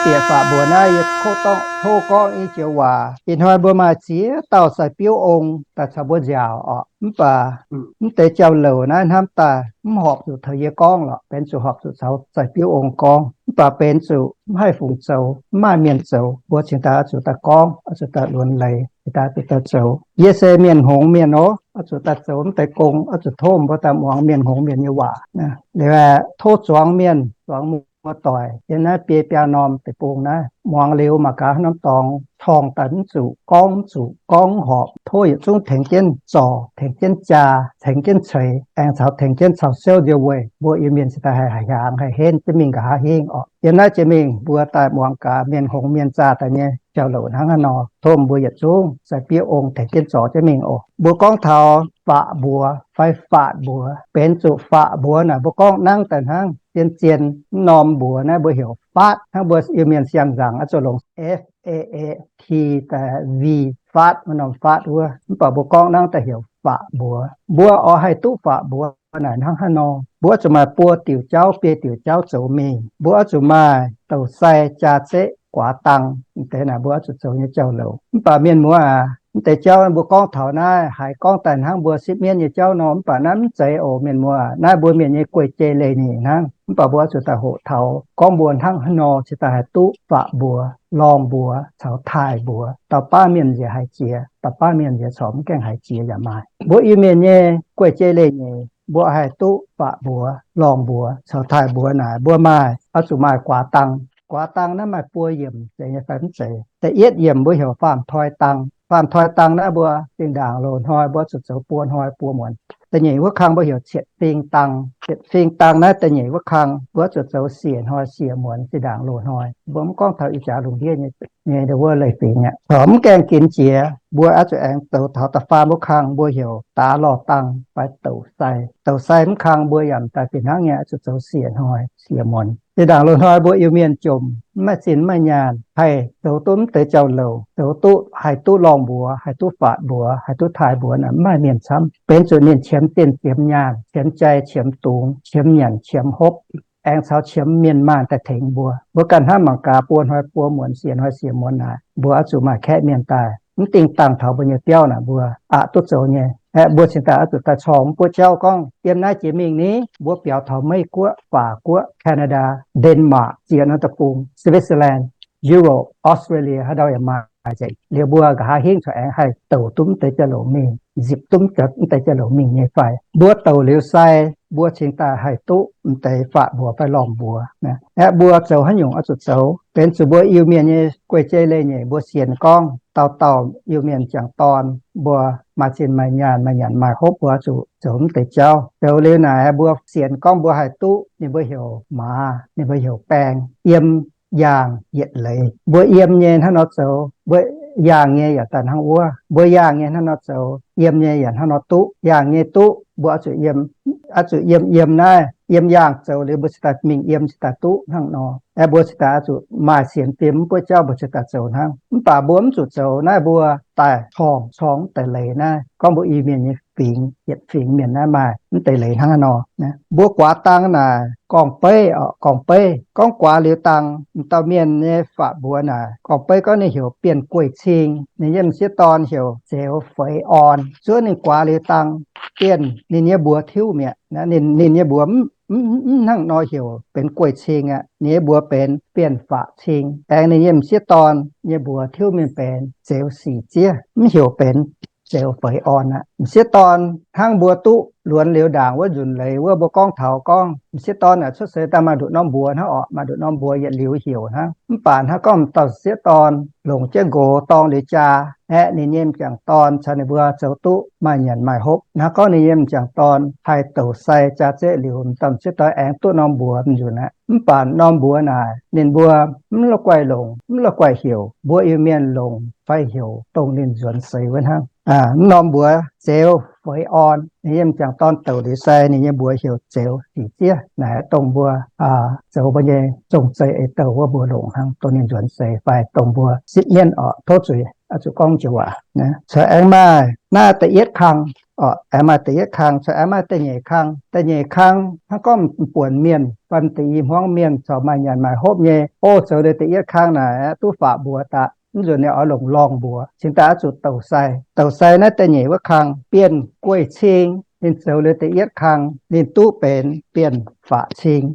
Bieqc faatv mbuox naaiv yie tov gorngv i joux waac. Ih hnoi mbuo maaih ziex dauh sai-biouv ong daaih caux mbuo nziaauc orqc. Mv baac mv deix jauv-louc naaiv hnamv daaih mv horpc zuqc taux yie gorngv lorqc, benx zuqc horpc zuqc caux sai-biouv ong gorngv. Mv baac benx zuqc mv haih fungc zoux, mv maaih mienh zoux, mbuo cingx daaih oix zuqc daaih gorngv, oix zuqc daaih luonx leiz, cingx daaih zuqc daaih zoux. Yie se mienh hngongx mienh oc, oix zuqc daaih zoux mv deix gong, oix zuqc tov mbuo daaih muangx mienh hngongx mienh nyei waac. Liuz aeqv, tov zuangx mienh, zuangx muoz-doic yiem naaiv biei biaa norm deic-bung naaiv, muangx liuz mangc gaax haaix norm dorngx torngv daaih mv zuqc, gorngv mv zuqc, gorngv mv horpc, tov yietc zungv tengx jienv zorc, tengx jienv jaa, tengx jienv ceix, aengx caux tengx jienv caux souv nziouv weic mbuo Iu-Mienh cingx daaih haih hiaangx haih henv jienv mingh nqa'haav hingv orqc. Yiem naaiv jiex mingh mbuo daaih muangx gaax mienh hngongx mienh zaah daaih nyei jauv-louc hnangv haaix nor. Tov mbuo yietc zungv sai-biouv ong tengx jienv zorc jienv mingh oc. Mbuo gorngv taux faatv mbuox fai faatv mbuox, benx zuqc faatv mbuox naaic mbuo gorngv nangv daaih hnangv. Zien-zien mv norm mbuox naaiv mbuo heuc faatv, hnangv mbuo Iu-Mienh siang-nzaangc oix zuqc longc F A A T daaih V, faatv, mv norm faatv wuov. Mv baac mbuo gorngv nangv daaih heuc faatv mbuox. Mbuo oix haih duqv faatv mbuox naaic hnangv haaix nor? Mbuo oix zuqc maaih buo diuc jauv, biei diuc jauv zoux mingh. Mbuo oix zuqc maaih douc sai, jaa-zeqv, guaax dang. Mv deix naaic mbuo oix zuqc zoux nyei jauv-louc. Mv baac mienh muoz aac, mv deix jauv mbuo gorngv taux naaiv haiz gorngv daaih hnangv mbuo sipv mienv nyei jauv nor, mv baac naaiv mv zeiz oc mienh muoz. Naaiv mbuo mienh nyei guei-jei leiz-nyeic hnangv. Mv baac mbuo oix zuqc daaih hoqc taux gorngv mbuo hnangv haaix nor cingx daaih haih duqv faatv mbuox, lorngh mbuox caux taaih mbuox. Dauh baav mienh nziex haiz jiex, dauh baav mienh nziex corc mv gaengh haiz jiex yaac maaih. Mbuo Iu-Mienh nyei guei-jei leiz-nyeic mbuo haih duqv faatv mbuox, lorngh mbuox caux taaih mbuox naaic mbuo maaih, oix zuqc maaih guaax dang. Guaax dang naaiv maaih buo yiemc, zeiz nyei fai mv zeiz? Da'yietv yiemc mbuo heuc faam-toi dang. Faam-toi dang naaiv mbuo zinh ndaangc loz-hnoi mbuo zuqc zoux buo hnoi buo muonz. Da'nyeic wuov kang mbuo heuc cietv fing dang. Cietv fing dang naaiv da'nyeic wuov kang mbuo zuqc zoux siec hnoi siec muonz zinh ndaangc loz-hnoi. Mbuo mv gorngv taux ih jaax lungh ndiev nyei, nyei wuov leiz-fingx aqv. Mv gaengh ginx jiex mbuo oix zuqc aengx zoux taux da'faam wuov kang mbuo heuc daax lorh dang fai douc sai. Douc sai mv kang mbuo yaac m'daaih fih hnangv nyei, zuqc zoux siec hnoi siec muonz. Zinh ndaangc loz-hnoi mbuo Iu-Mienh jomc, mv maaih zinh mv maaih nyaanh haih zoux duqv mv deix jauv-louc, zoux duqv haih duqv lorngh mbuox, haih duqv faatv mbuox, haih duqv taaih mbuox naaic mv maaih mienh camv. Benx zuqc ninh qiemx zinh qiemx nyaanh, qiemx jai qiemx dungz, qiemx nyanc qiemx hopv, aengx caux qiemx mienh maanh daaih tengx mbuo. Mbuo ganh hnamv mangc gaax, buo hnoi buo muonz, siec hnoi siec muonz naaic, mbuo oix zuqc maaih kaeqv mienh daaih. Mv dingh dangh taux mbuo nyei biauv naaic mbuo aqc duqv zoux nyei. Aeqv, mbuo cingx daaih oix zuqc daaih corngx mv buov jauv gorngv yiem naaiv jiex mingh ni, mbuo biaux taux Meiv Guoqv, Faac Guoqv, Canada, Denmark, ziex norm deic-bung, Switzerland, Europe, Australia, haaix ndau yaac maaih nzengc. Liuz mbuo nqa'haav hingv corc aengx haih douc duqv mv deix jauv-louc mingh, nzipc duqv mv deix jauv-louc mingh nyei fai? Mbuo douc liuz sai, mbuo cingx daaih haih duqv mv deix faatv mbuox fai lorngh mbuox. Aeqv, mbuo zoux haaix nyungc oix zuqc zoux? Benx zuqc mbuo Iu-Mienh nyei guei-jei leiz-nyeic mbuo sienx gorngv dauh dauh Iu-Mienh m'jangc dorn mbuo maaih zinh maaih nyaanh, maaih nyanc maaih hopv, mbuo oix zuqc zoux mv deix jauv. Zoux liuz naaic mbuo sienx gorngv mbuo haih duqv ninh mbuo heuc maaz, ninh mbuo heuc baeng, yiem, yaangh, yietc leiz. Mbuo yiem nyei hnangv nor zoux, mbuo yaangh nyei yaac daaih hnangv wuov. Mbuo yaangh nyei hnangv nor zoux, yiem nyei yaac hnangv nor duqv. Yaangh nyei duqv, mbuo oix zuqc yiem, oix zuqc yiem yiem naaiv, yiem yaangh zoux liuz mbuo cingx daaih mingh yiem cingx daaih duqv hnangv nor. Aeqv, mbuo cingx daaih oix zuqc maaih sienx fim mv buov jauv mbuo cingx daaih zoux hnangv. Mv baac mbuo mv zuqc zoux naaiv, mbuo daaih corngh corngh mv deix leiz naaiv. Gorngv mbuo Iu-Mienh nyei fingx, yietc fingx mienh naaiv maaih mv deix leiz hnangv haaix nor. Mbuo guaax dang naaic gorngv-beiv oc, gorngv-beiv. Gorngv guaax liuz dang, m'dauh mienh nyei faatv mbuox naaic gorngv-beiv gorngv ninh heuc Bienh Gueiv Cing, ninh nyei m'sieqv dorn heuc Zeux Feix Orn. Zuov ninh guaax liuz dang, Bienh ninh nyei mbuox tiuv mi'aqv. Ninh, ninh nyei mbuox mv, mv, mv hnangv nor heuc benx Gueiv Cing aqv. Ninh nyei mbuox benx Bienh Faqv Cing. Aengx ninh nyei m'sieqv dorn nyei mbuox tiuv mingh benx Zeux Sic Ziev, mv heuc benx Zeux Feix Orn aqv. M'sieqv dorn hnangv mbuo duqv luonx liuz ndaangc wuov nzunc leiz wuov mbuo gorngv taux gorngv m'sieqv dorn naaic cuotv seix daaih maaih nduqc norm mbuox hnangv orqc, maaih nduqc norm mbuox yietc liuz heuc hnangv. Mv baac hnangv gorngv m'dauh m'sieqv dorn longc jienv nqox dorng liuz jaa, aeqv, ninh nyei m'jangc dorn caux ninh mbuo zoux duqv maaih nyanc maaih hopv. Hnangv gorngv ninh nyei m'jangc dorn haih douc sai jaa zeqv liuz, m'dauh m'sieqv dorn aengx duqv norm mbuox nzunc aqv. Mv baac norm mbuox naaic ninh mbuo mv la'guaih longc, mv la'guaih heuc. Mbuo Iu-Mienh longc fai heuc dongh ninh nzuonx seix wuov hnangv. Mv norm mbuox Zeux Feix Orn, ninh nyei m'jangc dorn douc liuz sai, ninh nyei mbuox heuc Zeux Sic Ziev. Naaic dongh mbuo zoux mbuo nyei zong-zei eix douh wuov mbuo longc hnangv, dongh ninh nzuonx seix fai dongh mbuo sipv mienv orqc. Tov zuiz, zuqc gorngv joux waac. Corc aengx maaih naaiv da'yietv kang. orqc. Aengx maaih da'yietv kang, corc aengx maaih da'nyeic kang. Da'nyeic kang hnangv gorngv m'buonc mienh fai m'da'nyeic hmuangv mienh corc maaih nyanc maaih hopv nyei. O, zoux liuz da'yietv kang naaic aeqv, duqv faatv mbuox daaih. Mv nzunc ninh oix longc lorngh mbuox cingx daaih oix zuqc douc sai. Douc sai naaiv da'nyeic wuov kang, bienh gueiv cing. Ninh zoux liuz da'yietv kang, ninh duqv benx bienh faatv cing.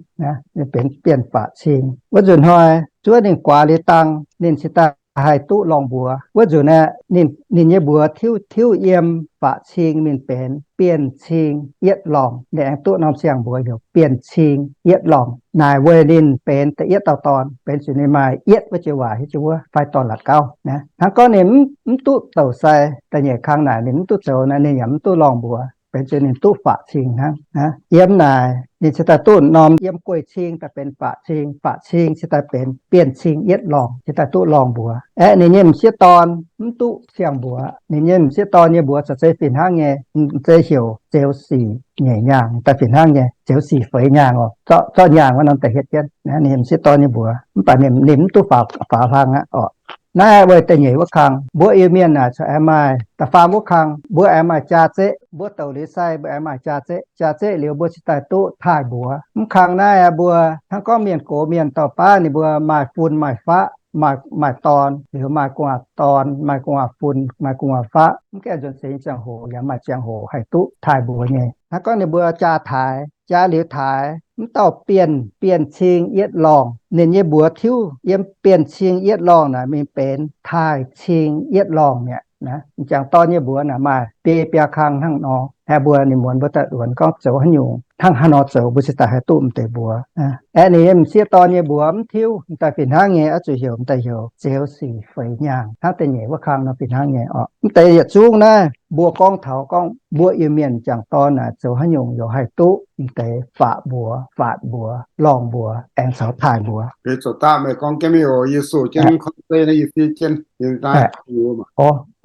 Ninh benx bienh faatv cing. Wuov nzunc hnoi zuov ninh guaax liuz dang, ninh cingx daaih haih duqv lorngh mbuox. Wuov nzunc aeqv, ninh nyei mbuox tiuv tiuv yiem faatv cing mingh benx bienh cing yietv lorngh. Ninh aengx duqv norm siang-mbuox heuc bienh cing yietv lorngh. Naaic weic ninh benx da'yietv dauh dorn, benx zuqc ninh maaih yietv wuov joux waac hiuv jienv wuov fai dorn-latc gauv. Hnangv gorngv ninh mv duqv douc sai da'nyeic kang naaic, ninh mv duqv zoux naaic, ninh yaac mv duqv lorngh mbuox, benx zuqc ninh duqv faatv cing hnangv. Yiem naaic ninh cingx daaih duqv norm yiem gueiv cing daaih benx faatv cing, faatv cing cingx daaih benx bienh cing yietv lorngh, cingx daaih duqv lorngh mbuox. Aeqv, ninh nyei m'sieqv dorn mv duqv siang-mbuox. Ninh nyei m'sieqv dorn nyei mbuox za'gengh fih hnangv nyei, m'zei heuc Zeux Sic Nyeic Nyaangh daaih fih hnangv nyei, Zeux Sic Feix Nyaangh oc. Zorqv nyaangh wuov norm daaih hietv jienv ninh m'sieqv dorn nyei mbuox, mv baac ninh mv duqv faaux hlang aqv orqc. Naaiv weic da'nyeic wuov kang, mbuo Iu-Mienh naaic corc aengx maaih da'faam wuov kang, mbuo aengx maaih jaa zeqv. Mbuo douc liuz sai mbuo aengx maaih jaa zeqv. Jaa zeqv liuz mbuo cingx daaih duqv taaih mbuox. Mv kang naaiv mbuo hnangv gorngv mienh gox mienh dauh baav ninh mbuo maaih fun maaih faqv, maaih dorn liuz maaih gu'nguaaz dorn, maaih gu'nguaaz fun, maaih gu'nguaaz faqv. Mv gaengh nzuonx seix ziangh hoc yaac maaih ziangh hoc haih duqv taaih mbuox nyei. Hnangv gorngv ninh mbuo jaa taaix, jaa liuz taaix, mv dauh bienh, bienh cing yietv lorngh. Ninh nyei mbuox tiuv yiem bienh cing yietv lorngh naaic mingh benx taaih cing yietv lorngh mi'aqv. M'jangc dorn nyei mbuox naaic maaih biei biaa kang hnangv nor. Aeqv, mbuo ninh muonz mbuo daaih lunx gorngv zoux haaix nyungc hnangv haaix nor zoux mbuo cingx daaih haih duqv m'deix mbuox. Aeqv, ninh nyei m'sieqv dorn nyei mbuox mv tiuv, m'daaih fih hnangv nyei, oix zuqc heuc m'daaih heuc Zeux Sic Feix Nyaangh hnangv da'nyeic wuov kang nor fih hnangv nyei orqc. M'deix yietc zungv naaiv mbuo gorngv taux gorngv mbuo Iu-Mienh m'jangc dorn naaic zoux haaix nyungc yaac haih duqv m'deix faatv mbuox, faatv mbuox, lorngh mbuox, aengx caux taaih mbuox. Zoux daaih meih gorngv jienv mingh oc. Yie soux jienv koi zeiv naaiv yie fiev jienv.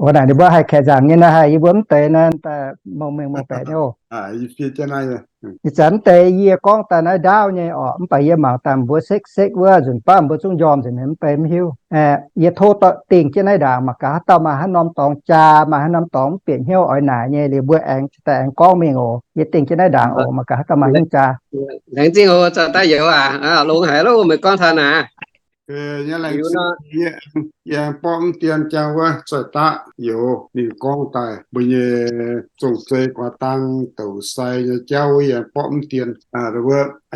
Naaic ninh mbuo haih kaeqv nzaangc nyei naaiv haih yie mbuo mv deix naaiv daaih mongh mengh mongh baeqc nyei oc. Ih zanc mv deix yie gorngv daaih naaiv ndaauv nyei orqc, mv baac yie mangc daaih mbuo sekv sekv wuov nzunc baav mbuo zungv njormh nzengc, mv bei mv hiuv. Yie tov dingh jienv naaiv ndaangc mangc gaax haaix dauh maaih haaix norm dorngx jaa, maaih haaix norm dorngx mv bieqc hnyouv oix naaic nyei liuz mbuo aengx daaih aengx gorngv mingh oc. Yie dingh jienv naaiv ndaangc oc, mangc gaax haaix dauh maaih hnyouv jaa. Laengz zingh oc, zanc daaih youz aac, longx haic loh, meih gorngv taux naaic. Yie aengx borqv mv dien jauv wuov zoih daqv youz ninh gorngv daaih mbuo nyei zong-zei guaax dang douc sai nyei jauv wuov, yie aengx borqv mv dien.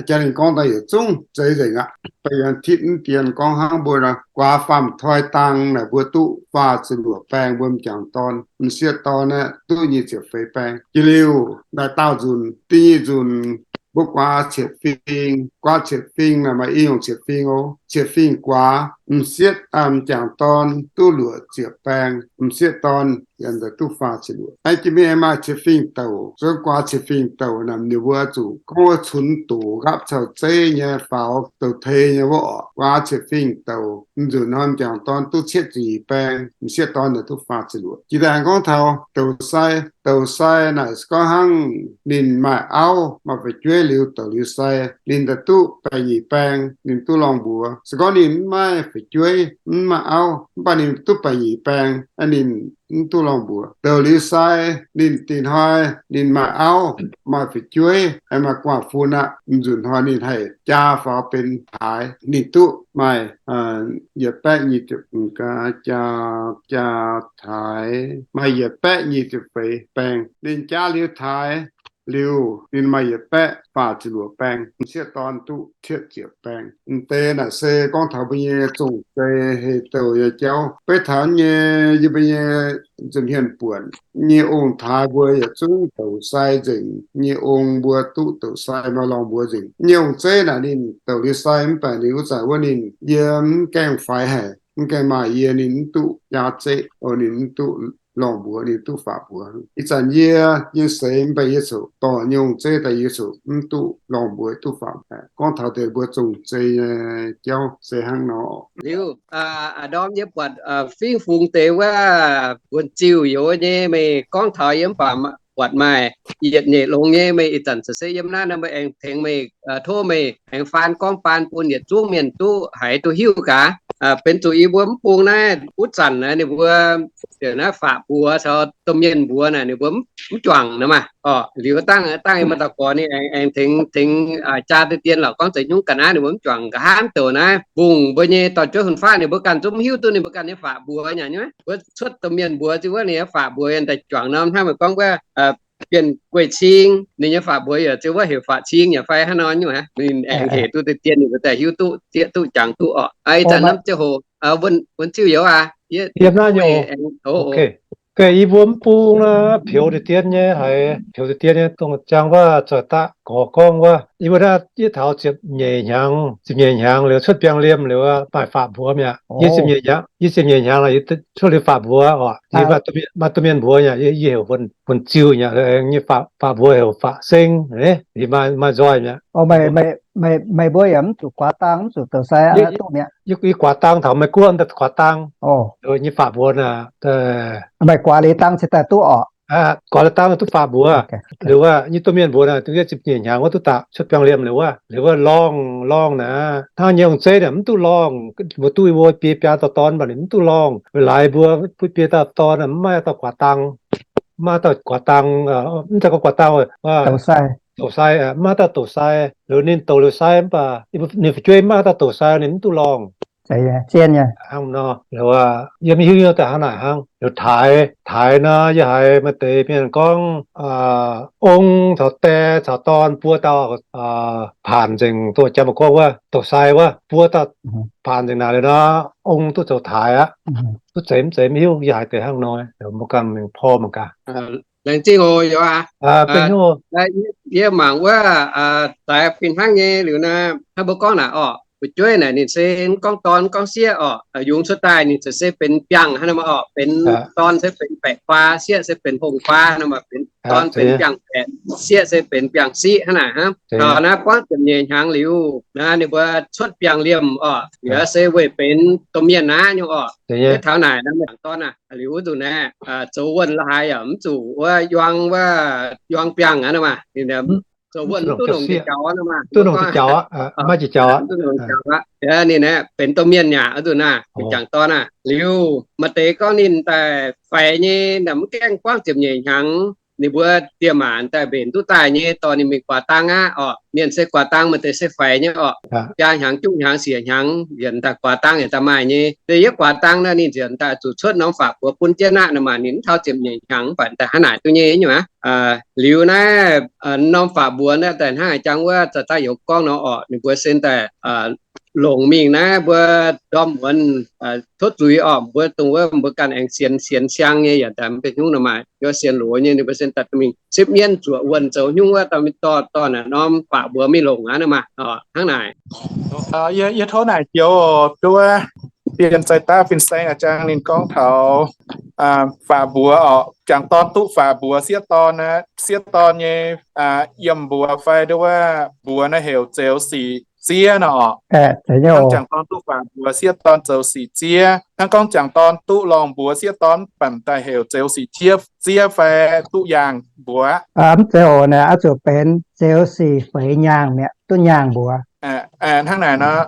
Jaa ninh gorngv daaih yietc zungv zeiz nzengc aqv. Beiv yie aengx tipv mv dien gorngv hnangv mbuo guaax faam toi dang naaic mbuo duqv faah ziepc luoqc baeng, mbuo m'jangc dorn m'sieqv dorn aeqv duqv nyic ziepc feix baeng. Jiex liuz daaih daauh nzunc, da'nyeic nzunc mbuo guaax cietv fing. Guaax cietv fing naaic maaih i nyungc cietv fing oc. Cietv fingh guaax m'sieqv, m'jangc dorn duqv luoqc ziepc baeng, m'sieqv dorn yaac duqv faah ziepc luoqc. Aeqv, jiex mingh aengx maaih cietv fingh douc. Zuov guaax cietv fingh douc naaic ninh mbuo zuqc gorngv wuov cunx doqc nqaapv caux zeiv nyei faaux douc tei nyei wuov orqc. Guaax cietv fingh douc, m'nzunc hnoi m'jangc dorn duqv cietv ziepc nyeic baeng, m'sieqv dorn yaac duqv faah ziepc luoqc. Jiex daaih gorngv taux douc sai. Douc sai naaic se gorngv hnangv ninh maaih auv maaih fu'jueiv liuz douc liuz sai, ninh daaih duqv baeqc nyeic baeng, ninh duqv lorngh mbuox. Se gorngv ninh mv maaih fu'jueiv, mv maaih auv, mv baac ninh duqv baeqc nyeic baeng, ninh mv duqv lorngh mbuox. Douc liuz sai, ninh dingc hnoi ninh maaih auv, maaih fu'jueiv, aengx maaih gu'nguaaz-fun aqv, m'nzunc hnoi ninh haih jaa faaux benx taaix, ninh duqv maaih yietc baeqv nyic ziepc, jaa, jaa taaix maaih yietc baeqv nyic ziepc feix baeng. Ninh jaa liuz taaix liuz, ninh maaih yietc baeqv faah ziepc luoqc baeng, m'sieqv dorn duqv cietv ziepc baeng. M'deix naaic se gorngv taux mbuo nyei zong-zei heh douh nyei jauv. Beiv taux nyei yie mbuo nyei nza'hmien buonc nyei ong-taaix mbuo yietc zungv douc sai nzengc nyei ong, mbuo duqv douc sai maaih lorngh mbuox nzengc nyei ong-zeiv naaic ninh douc liuz sai mv baac ninh wuov zanc wuov ninh yie mv gaengh faix haic, mv gaengh maaih yie ninh mv duqv jaa zeqv, o, ninh mv duqv lorngh mbuox, ninh duqv faatv mbuox. Ih zanc yie nyei seix mv baac yie coc dorh nyei ong-zeiv daaih yie coc mv duqv lorngh mbuox duqv faatv mbuox. Gorngv taux deix mbuo zong-zei nyei jauv se hnangv nor. Liuz, a'ndorm yie buatc fingx fungx deix wuov buonc-ziuh youz nyei, meih gorngv taux yie mv baac buatc maaih yietc nyeic longx nyei, meih ih zanc se yiem naaiv nor meih aengx tengx meih, tov meih aengx faan gorngv baan bun yietc zungv mienh duqv haiz duqv hiuv gaax. Benx zuqc yie mbuo mv bung naaiv wuov zanc naaiv ninh mbuo ziouc naaiv faqv mbuox caux domh mienh mbuox naaic ninh mbuo mv juangc nor maah. Orqc, liuz dangh, dangh yie maaih dauh gorx ninh aengx, aengx tengx, tengx jaa deix dien lorqc, gorngv zeiz nyungc ga'naaiv ninh mbuo mv juangc. Nqa'haav mv douc naaiv mbungh mbuo nyei dorn-jueiv hun-faqv ninh mbuo ganh zungv mv hiuv duqv ninh mbuo ganh nyei faqv mbuox nyei. Mbuo cuotv domh mienh mbuox ziouc wuov ninh faqv mbuox yaac daaih juangc norm hnangv meih gorngv wuov Bienh Gueiv Cing ninh nyei faqv mbuox yaac ziouc wuov heuc faqv cing yaac fai hnangv nor nyungc aqv. Ninh aengx hec duqv deix dien ninh mbuo daaih hiuv duqv zieqv duqv jangx duqv orqc. Ih zanc norm ziouc hoc, wuonh ziuh youz aac, yie naaiv nyungc, yie mbuo mv bung naaiv peux deix dien nyei haiz, peux deix dien nyei dongh jang wuov zoih daqv gorx gorngv wuov, yie mbuo naaiv yie taux ziepc nyeic hnyangx, ziepc nyeic hnyangx liuz cuotv biangh liemh liuz maaih faqv mbuox mi'aqv. Yie ziepc nyeic hnyangx, yie ziepc nyeic hnyangx lorqc, yie cuotv liuz faqv mbuox orqc. Liuz maaih domh mienh mbuox yaac yie heuc wuonh ziuh mi'aqv, nyei faqv mbuox heuc faqv seng. Maaih nzoih mi'aqv. Meih mbuo yaac mv zuqc guaax dang, mv zuqc douc sai duqv mi'aqv. Yie guaax dang taux meih guoqv daaih guaax dang. Nyei faqv mbuox naaic, meih guaax liuz dang cingx daaih duqv orqc. Guaax liuz dang duqv faqv mbuox. Liuz wuov nyei domh mienh mbuox naaic, yie ziepc nyeic hnyangx wuov duqv daaih cuotv biangh liemh liuz wuov, liuz wuov lorngh, lorngh naaic, hnangv nyei ong-zeiv naaic mv duqv lorngh. Mbuo duqv yie mbuo biei biaa dauh dorn mv baac ninh mv duqv lorngh. Weic laaix mbuo biei dauh dorn mv maaih dauh guaax dang, mv maaih dauh guaax dang, mv zeiz gorngv guaax dang, douc sai, mv maaih dauh douc sai. Liuz ninh douc liuz sai mv baac ninh fu'jueiv mv maaih dauh douc sai ninh mv duqv lorngh. Hnangv nor, yie mv hiuv nyei daaih hnangv naaic hnangv. Liuz taaix, taaix nor yie haiz maaih deix mienh gorngv ong caux die caux dorn buo dauh paanc nzengc, dongh jang mbuo gorngv wuov douc sai wuov, buo dauh paanc nzengc naaic liuz nor, ong duqv zoux taaix aqv. Duqv zeiz mv zeiz mv hiuv, yie haiz deix hnangv nor, mbuo ganh mingh porv mangc gaax. Laengz zingh oc, yie mangc wuov, zaaix fih hnangv nyei liuz naaic, hnangv mbuo gorngv naaic orqc, fu'jueiv naaic ninh se mv gorngv dorn gorngv sieqv orqc, yungz cuotv daaih ninh ziouc se benx biangh hnangv nor orqc, benx dorn se benx baeqc faa, sieqv se benx hongh faa nor, benx dorn benx biangh baeqc, sieqv se benx biangh siqv hnangv naaic hnangv. Taux naaiv buangv ziepc nyeic hnyangx liuz naaiv ninh mbuo cuotv biangh liemh orqc, yaac se weic benx domh mienh naaiv nyungc orqc. Taux naaic naaiv mv jangc dorn aac, liuz wuov nzunc naaiv zoux wuonh la'haaix yaac mv zuqc wuov yuang, wuov yuang biangh aqv nor maah. Ninh zoux wuonh duqv longc jiex jaux nor maah, duqv longc jiex jaux aqv, maiv jiex jaux aqv. Ninh aeqv benx domh mienh yaac wuov nzunc naaiv mv jangc dorn aac. Liuz maaih deix gorngv ninh daaih faix nyei, mv gaengh buangv ziepc nyeic hnyangx, ninh mbuo dieh maanc daaih mbenc duqv daaih nyei dorh ninh mingh guaax dang aqv orqc. Mienh se guaax dang, maaih deix se faix nyei orqc. Biaa hnyangx, juqv hnyangx, siec hnyangx, yietc daaih guaax dang yietc daaih maaih nyei. Liuz yie guaax dang naaiv ninh ziouc daaih zuqc cuotv norm faqv mbuox bun jienv aqv nor maah, ninh mv taux ziepc nyeic hnyangx mv baac daaih hnangv naaic duqv nyei nyungc aqv. Liuz naaiv norm faqv mbuox naaiv daaih hnangv haaix jangx wuov za'gengh youz gorngv nor orqc, ninh mbuo se daaih longc mingh naaiv mbuo ndorm muonz tov zuiz orqc, mbuo dongh wuov mbuo ganh aengx sienx, sienx siang nyei yaac daaih mv benx hnyungv nor maah, yaac sienx loz nyei, ninh mbuo se daaih mingh sipv mienv zuoqc wuonh zoux hnyungv wuov daaih mingh dorh, dorh naaic norm faqv mbuox mingh longc aqv nor maah. Hnangv naaic. Yie tov naaic joux oc, duqv wuov Bienh Zaih Daav Fin-Saeng a'jang ninh gorngv taux faqv mbuox orqc, jangc dorn duqv faqv mbuox sieqv dorn aqv, sieqv dorn nyei yiem mbuox fai nduov wuov mbuox naaiv heuc zeux sic ziev nor orqc. Hnangv jangc dorn duqv faqv mbuox sieqv dorn zeux sic ziev. Hnangv gorngv jangc dorn duqv lorngh mbuox sieqv dorn mv baac daaih heuc zeux sic ziev, ziev fai duqv yaangh mbuox. Mv zeiz oc, naaiv oix zuqc benx zeux sic feix nyaangh mi'aqv, duqv nyaangh mbuox. Hnangv naaic nor,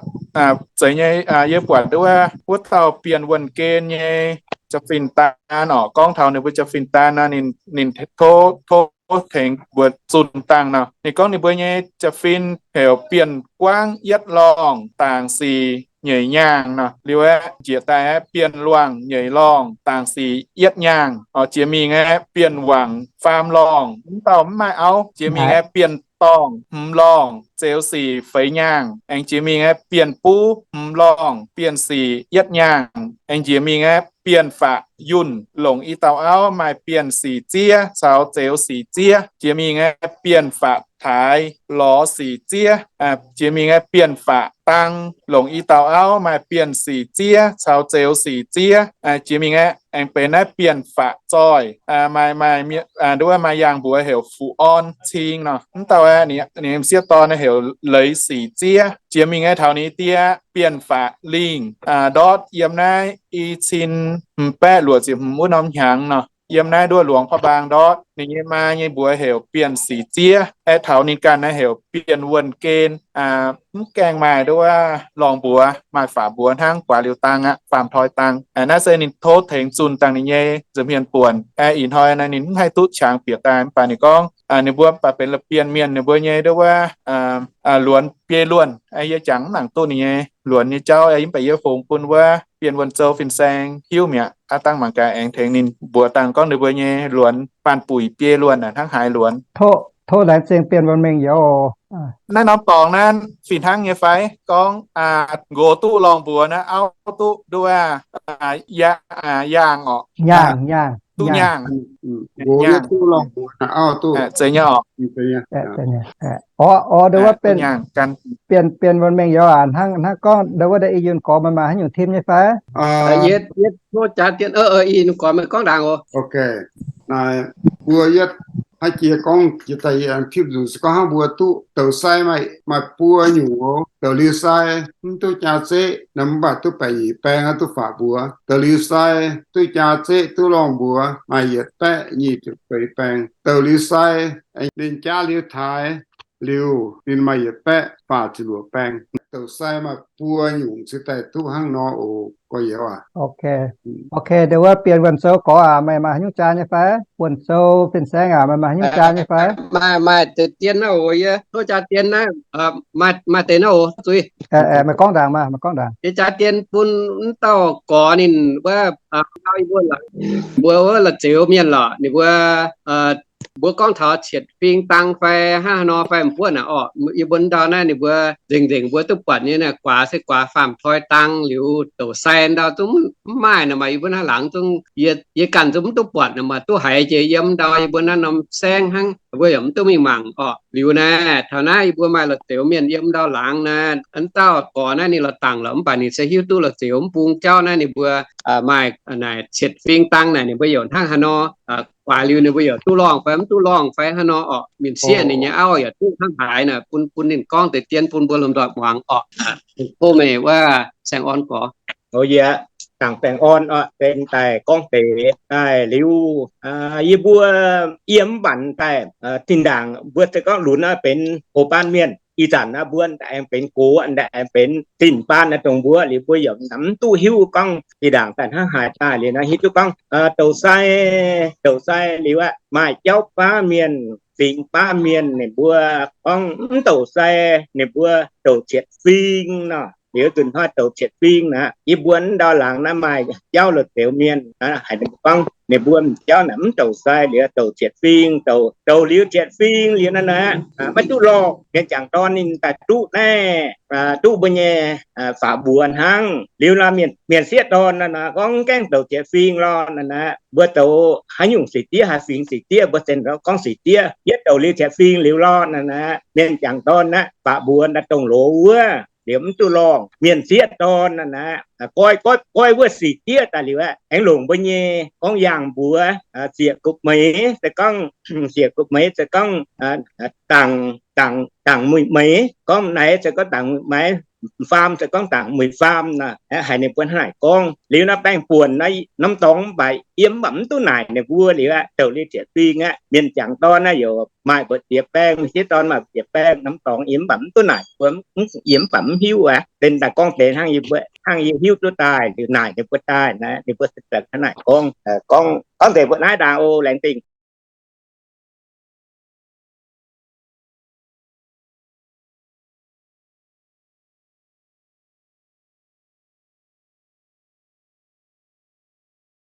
zeiz nyei, yie buatc nduov wuov, wuov dauh Bienh Wuonh Gen nyei jaa-fin daan orqc, gorngv taux ninh mbuo jaa-fin daan nor, ninh, ninh tov, tov tengx mbuo zunh dangh nor. Ninh gorngv ninh mbuo nyei jaa-fin heuc Bienh Guangv Yietv Lorngh Dangc Sic Nyeic Nyaangh nor. Liuz aeqv, njiec daaih aeqv, Bienh Luangc Nyeic Lorngh Dangc Sic Yietv Nyaangh. Orqc, jiex mingh aeqv, Bienh Wangc Faam Lorngh, mv dauh mv maaih auv. Jiex mingh aeqv, Bienh Dorngh Hmz Lorngh Zeux Sic Feix Nyaangh. Aengx jiex mingh aeqv, Bienh Buv Hmz Lorngh Bienh Sic Yietv Nyaangh. Aengx jiex mingh aeqv, Bienh Faqv Yunh longc i dauh auv maaih Bienh Sic Ziev caux Zeux Sic Ziev. Jiex mingh aeqv, Bienh Faqv Taaix Lorz Sic Ziev. Jiex mingh aeqv, Bienh Faqv Dang longc i dauh auv maaih Bienh Sic Ziev caux Zeux Sic Ziev. Jiex mingh aeqv, aengx benx naaiv Bienh Faqv Zoih, maaih, maaih, nduov maaih yaangh mbuox heuc Fuqv Orn Cing nor. Mv dauh aeqv, ninh sieqv dorn heuc Leiz Sic Ziev. Jiex mingh aeqv, taux ninh die Bienh Faqv Lingh ndortv yiem naaiv i cin hmz baeqv luoqc ziepc hmz wuov norm hnyangx nor. yiem naaiv nduov Luangc Prabang ndortv. Ninh nyei maa nyei mbuox heuc Bienh Sic Ziev, aeqv, taux ninh ganh naaiv heuc Bienh Wuonh Gen. Mv gaengh maaih nduov lorngh mbuox, maaih faatv mbuox hnangv, guaax liuz dang aqv, faam toi dang. Naaiv se ninh tov tengx zunh dangh ninh nyei nza'hmien buonc. Ih hnoi naaiv ninh mv haih duqv qangx bieqc daaih, mv baac ninh gorngv ninh mbuo mv baac benx la'bienh mienh, ninh mbuo nyei nduov luonx biei luonh. Yie jangx mv nangc duqv ninh nyei luonx nyei jauv, mv baac yie fungx bun wuov Bienh Wuonh Zou fin-saeng hiuv mi'aqv. Aav dangh mangc gaax aengx tengx ninh mbuox dangh gorngv ninh mbuo nyei luonx baanh buic biei luonh hnangv haaix luonx. Tov laengz zingh Bienh Wuonh Mengh Youz. Naaiv norm dorngx naaiv fih hnangv nyei fai? Gorngv nqox duqv lorngh mbuox naaiv auv duqv nduov yaangh orqc. Duqv nyaangh. Nqox duqv lorngh mbuox naaiv auv duqv. Zeiz nyei orqc. Orqc, orqc, nduov wuov Bienh Wuonh Mengh Youz aac, hnangv, hnangv gorngv nduov wuov deix i yunh gorx meih maaih haaix nyungc tim nyei fai? Yietv, yietv tov jaax dien, i yunh gorx meih gorngv ndaangc oc. Naaiv mbuo yietv haiz jiex gorngv jiex daaih yie aengx tipv nzunc se gorngv hnangv mbuo duqv douz-sai maaih, maaih buo nyungc oc. Douz-liuz sai mv duqv jaa zeqv nor mv baac duqv baeqc nyeic baeng, duqv faatv mbuox. Douz-liuz sai duqv jaa zeqv duqv lorngh mbuox maaih yietc baeqv nyic ziepc feix baeng. Douz-liuz sai ninh jaav liuz taaix liuz ninh maaih yietc baeqv faah ziepc luoqc baeng. Douz-sai maaih buo nyungc cingx daaih duqv hnangv nor oc, gorx-youz aac. Ok, nduov wuov Bienh Wuonh Zou gorx aac, meih maaih haaix nyungc jaa nyei fai? Wuonh Zou fin-saeng aac, meih maaih haaix nyungc jaa nyei fai? Maaih, maaih deix dien naaiv oc, yie tov jaa dien naaiv, maaih deix naaiv oc, zuiz. Meih gorngv ndaangc maah, meih gorngv ndaangc. Yie jaa dien bun wuov dauh gorx ninh wuov, mbuo wuov la'zioux mienh lorqc, ninh mbuo, mbuo gorngv taux qietc fing dang fai hnangv haaix nor fai m'buonv aac orqc. Yie mbuo ndau naaiv ninh mbuo nzengc nzengc mbuo duqv buatc nyei naaiv, guaax se guaax faam toi dang liuz douz-sai ndau zungv mv maaih nor, maaih yie mbuo naaiv laangz zungv yie ganh zungv mv duqv buatc nor, maaih duqv haiz jiex yiem ndau yie mbuo naaiv norm saengv hnangv, mbuo yaac mv duqv mingh mangc orqc. Liuz naaiv taux naaiv yie mbuo maaih la'zioux mienh yiem ndau laangz naaiv, wuov dauh gorx naaiv ninh lorz dangc lorqc, mv baac ninh se hiuv duqv la'zioux mv bung jauv naaiv ninh mbuo maaih naaic qietc fing dang naaic ninh mbuo yaac hnangv haaix nor, guaax liuz ninh mbuo yaac duqv lorngh fai mv duqv lorngh fai hnangv nor orqc. Mienh sieqv ninh nyei auv yaac duqv hnangv haaix naaic, bun, bun ninh gorngv deix dien bun mbuo lomh nzoih muangx orqc. Tov meih wuov Saeng Orn gorx. Yie Zaangc Saeng Orn orqc, benx daaih gorngv deix daaih liuz, yie mbuo yiem mv banc daaih zinh ndaangc mbuo se gorngv lunx naaiv benx houx baan mienh, ih zanc naaiv mbuo daaih aengx benx gox, daaih aengx benx zinh baan naaiv dongh mbuo liuz mbuo yaac mv duqv hiuv gorngv zinh ndaangc daaih hnangv haaix daaih liuz naaiv hiuv duqv gorngv douz-sai, douz-sai liuz aqv, maaih jauv baav mienh, fingx baav mienh ninh mbuo gorngv mv douz-sai, ninh mbuo douz-qietc fing nor. Liuz nzunc hnoi douz-qietc fing naaic, yie mbuo ndau laangz naaiv maaih jauv la'zioux mienh haiz ninh mbuo gorngv ninh mbuo m'jauv naaic mv douz-sai liuz douz-qietc fing, douz liuz qietc fing liuz naaiv naaic maiv duqv lorh. Mienh jangc dorn ninh daaih duqv naaiv, duqv mbuo nyei faatv mbuox hnangv. Liuz nor mienh sieqv dorn naaic gorngv gaengh douz-qietc fing lorh naaic, mbuo douz haaix nyungc sic diev, haaix fingx sic diev, mbuo se gorngv sic diev, yietv douz liuz qietc fing liuz lorh naaic, mienh jangc dorn naaic faatv mbuox naaic dongh loz wuov liuz mv duqv lorh. Mienh sieqv dorn naaic, goiv, goiv wuov sic diev daaih liuz aqv, aengx longc mbuo nyei gorngv yangh mbuox, sieqv gupc meix se gorngv, sieqv gupc meix se gorngv dangc, dangc, dangc muic meix, gorngv naaiv se gorngv dangc muic meix, faam se gorngv dangc muic faam nor, haiz ninh mbuo hnangv naaic gorngv. Liuz naaiv baengh buonc naaiv norm dorngx mv baac yiem mv baac mv duqv naaic ninh mbuo liuz aqv, douz liuz qietc fing aqv. Mienh jangc dorn naaiv yaac maaih mbu'ziex baengh, mienh sieqv dorn maaih mbu'ziex baengh, norm dorngx yiem mv baac mv duqv naaic, yiem mv baac mv hiuv aqv. Benx daaih gorngv deix hnangv yie mbuo, hnangv yie hiuv duqv daaih liuz naaic ninh mbuo daaih naaiv, ninh mbuo se hnangv naaic gorngv, gorngv, gorngv deix mbuo naaiv ndaangc oc, laengz zingh.